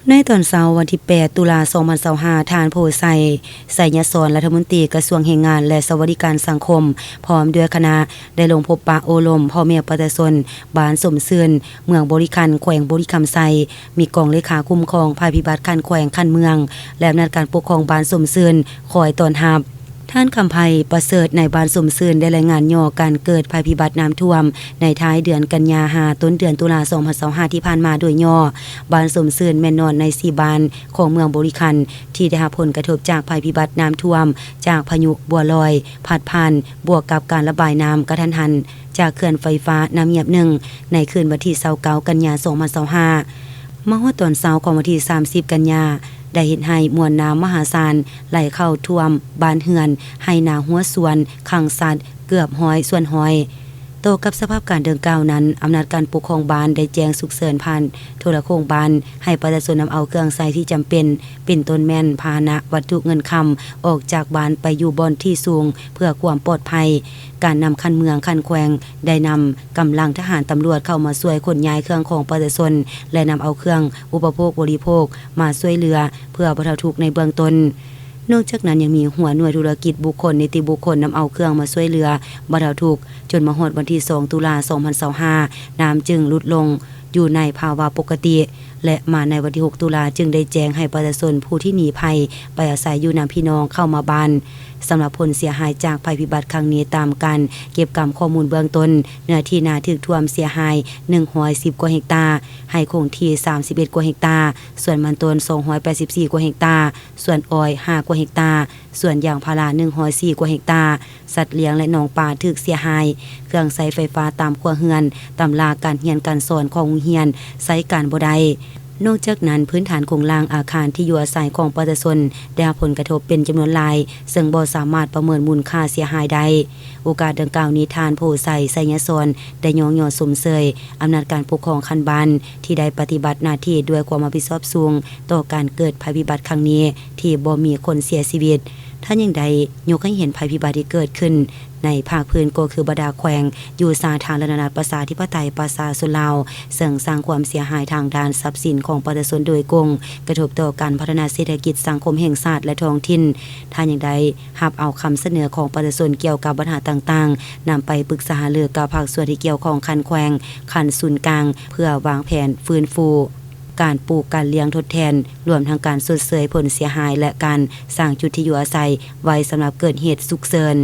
ໃນຕອນເຊົ້າວັນທີແປດ ຕຸລາ ສອງພັນຊາວຫ້າ ທ່ານ ໂພໄຊ ໄຊຍະສອນ ລັດຖະມົນຕີກະຊວງແຮງງານ ແລະ ສະຫວັດດີການສັງຄົມ ພ້ອມດ້ວຍຄະນະ ໄດ້ລົງພົບປະໂອ້ລົມພໍ່ແມ່ປະຊາຊົນບ້ານສົມຊື່ນ ເມືອງບໍລິຄັນ ແຂວງບໍລິຄຳໄຊ, ມີກອງເລຂາຄຸ້ມຄອງໄພພິບັດຂັ້ນແຂວງ, ຂັ້ນເມືອງ ແລະ ອຳນາດການປົກຄອງບ້ານສົມຊື່ນ ຄອຍຕ້ອນຮັບ. ທ່ານ ຄຳໄພ ປະເສີດ ນາຍບ້ານສົມຊື່ນ ໄດ້ລາຍງານຫຍໍ້ການເກີດໄພພິບັດນ້ຳຖ້ວມໃນທ້າຍເດືອນກັນຍາ ຫາຕົ້ນເດືອນຕຸລາ ສອງພັນຊາວຫ້າ ທີ່ຜ່ານມາໂດຍຫຍໍ້. ບ້ານສົມຊື່ນແມ່ນໜຶ່ງໃນສີ່ບ້ານຂອງເມືອງບໍລິຄັນ ທີ່ໄດ້ຮັບຜົນກະທົບຈາກໄພພິບັດນ້ຳຖ້ວມ ຈາກພາຍຸບົວລອຍພັດຜ່ານ, ບວກກັບການລະບາຍນ້ຳກະທັນຫັນຈາກເຂື່ອນໄຟຟ້ານ້ຳງຽບໜຶ່ງ ໃນຄືນວັນທີຊາວເກົ້າ ກັນຍາ ສອງພັນຊາວຫ້າ ມາຮອດຕອນເຊົ້າຂອງວັນທີສາມສິບ ກັນຍາ ໄດ້ເຮັດໃຫ້ມວນນ້ຳມະຫາສານໄຫຼເຂົ້າຖ້ວມບ້ານເຮືອນ, ໄຮ່ນາ, ຮົ້ວສວນ, ຄັງສັດ ເກືອບຮ້ອຍສ່ວນຮ້ອຍ. ຕໍ່ກັບສະພາບການດັ່ງກ່າວນັ້ນ, ອຳນາດການປົກຄອງບ້ານໄດ້ແຈ້ງສຸກເສີນຜ່ານໂທລະໂຄ່ງບ້ານ ໃຫ້ປະຊາຊົນນຳເອົາເຄື່ອງໃຊ້ທີ່ຈຳເປັນ, ເປັນຕົ້ນແມ່ນພາຫະນະ, ວັດຖຸເງິນຄຳ ອອກຈາກບ້ານໄປຢູ່ບ່ອນທີ່ສູງ ເພື່ອຄວາມປອດໄພ. ການນຳຂັ້ນເມືອງ, ຂັ້ນແຂວງ ໄດ້ນຳກຳລັງທະຫານ, ຕຳຫຼວດເຂົ້າມາຊ່ວຍຂົນຍ້າຍເຄື່ອງຂອງປະຊາຊົນ ແລະ ນຳເອົາເຄື່ອງອຸປະໂພກບໍລິໂພກມາຊ່ວຍເຫຼືອ ເພື່ອບັນເທົາທຸກໃນເບື້ອງຕົ້ນ. ນອກຈາກນັ້ນຍັງມີຫົວໜ່ວຍທຸລະກິດ, ບຸກຄົນ, ນິຕິບຸກຄົນ ນຳເອົາເຄື່ອງມາຊ່ວຍເຫຼືອບັນເທົາທຸກ, ຈົນມາຮອດວັນທີສອງ ຕຸລາ ສອງພັນຊາວຫ້າ ນ້ຳຈຶ່ງຫຼຸດລົງຢູ່ໃນພາວະປົກກະຕິ ແລະ ມາໃນວັນທີຫົກ ຕຸລາ ຈຶ່ງໄດ້ແຈ້ງໃຫ້ປະຊາຊົນຜູ້ທີ່ໜີໄພໄປອາໄສຢູ່ນຳພີ່ນ້ອງເຂົ້າມາບ້ານ. ສຳລັບຜົນເສຍຫາຍຈາກໄພພິບັດຄັ້ງນີ້, ຕາມການເກັບກຳຂໍ້ມູນເບື້ອງຕົ້ນ, ເນື້ອທີ່ນາຖືກຖ້ວມເສຍຫາຍໜຶ່ງຮ້ອຍສິບກວ່າເຮັກຕາ, ໄຮ່ຄົງທີ່ສາມສິບເອັດກວ່າເຮັກຕາ, ສວນມັນຕົ້ນສອງຮ້ອຍແປດສິບສີ່ກວ່າເຮັກຕາ, ສວນອ້ອຍຫ້າກວ່າເຮັກຕາ, ສວນຢາງພາລາໜຶ່ງຮ້ອຍສີ່ກວ່າເຮັກຕາ, ສັດລ້ຽງ ແລະ ໜອງປາຖືກເສຍຫາຍ, ເຄື່ອງໃຊ້ໄຟຟ້າຕາມຄົວເຮືອນ, ຕຳລາການຮຽນການສອນຂອງໂຮງຮຽນໃຊ້ການບໍ່ໄດ້. ນອກຈາກນັ້ນ, ພື້ນຖານໂຄງລ່າງອາຄານທີ່ຢູ່ອາໄສຂອງປະຊາຊົນໄດ້ຮັບຜົນກະທົບເປັນຈຳນວນຫຼາຍ, ເຊິ່ງບໍ່ສາມາດປະເມີນມູນຄ່າເສຍຫາຍໄດ້. ໂອກາດດັ່ງກ່າວນີ້, ທ່ານ ໂພໄຊ ໄຊຍະສອນ ໄດ້ຍ້ອງຍໍຊົມເຊີຍອຳນາດການປົກຄອງຂັ້ນບ້ານ ທີ່ໄດ້ປະຕິບັດໜ້າທີ່ດ້ວຍຄວາມຮັບຜິດຊອບສູງຕໍ່ການເກີດໄພພິບັດຄັ້ງນີ້ ທີ່ບໍ່ມີຄົນເສຍຊີວິດ. ທ່ານຍັງໄດ້ຍົກໃຫ້ເຫັນໄພພິບັດທີ່ເກີດຂຶ້ນໃນພາກພື້ນ ກໍຄືບັນດາແຂວງຢູ່ສາທາລະນະລັດປະຊາທິປະໄຕປະຊາຊົນລາວ, ເຊິ່ງສ້າງຄວາມເສຍຫາຍທາງດ້ານຊັບສິນຂອງປະຊາຊົນໂດຍກົງ, ກະທົບຕໍ່ການພັດທະນາເສດຖະກິດສັງຄົມແຫ່ງຊາດ ແລະ ທ້ອງຖິ່ນ. ທ່ານຍັງໄດ້ຮັບເອົາຄຳສະເໜີຂອງປະຊາຊົນກ່ຽວກັບບັນຫາຕ່າງໆ, ນຳໄປປຶກສາຫາລືກັບພາກສ່ວນທີ່ກ່ຽວຂ້ອງຂັ້ນແຂວງ, ຂັ້ນສູນກາງ ເພື່ອວາງແຜນຟື້ນຟູ ການປູກການລ້ຽງທົດແທນ, ລວມທັງການຊົດເຊີຍຜົນເສຍຫາຍ ແລະ ການສ້າງຈຸດທີ່ຢູ່ອາໄສໄວ້ສຳລັບເກີດເຫດສຸກເສີນ.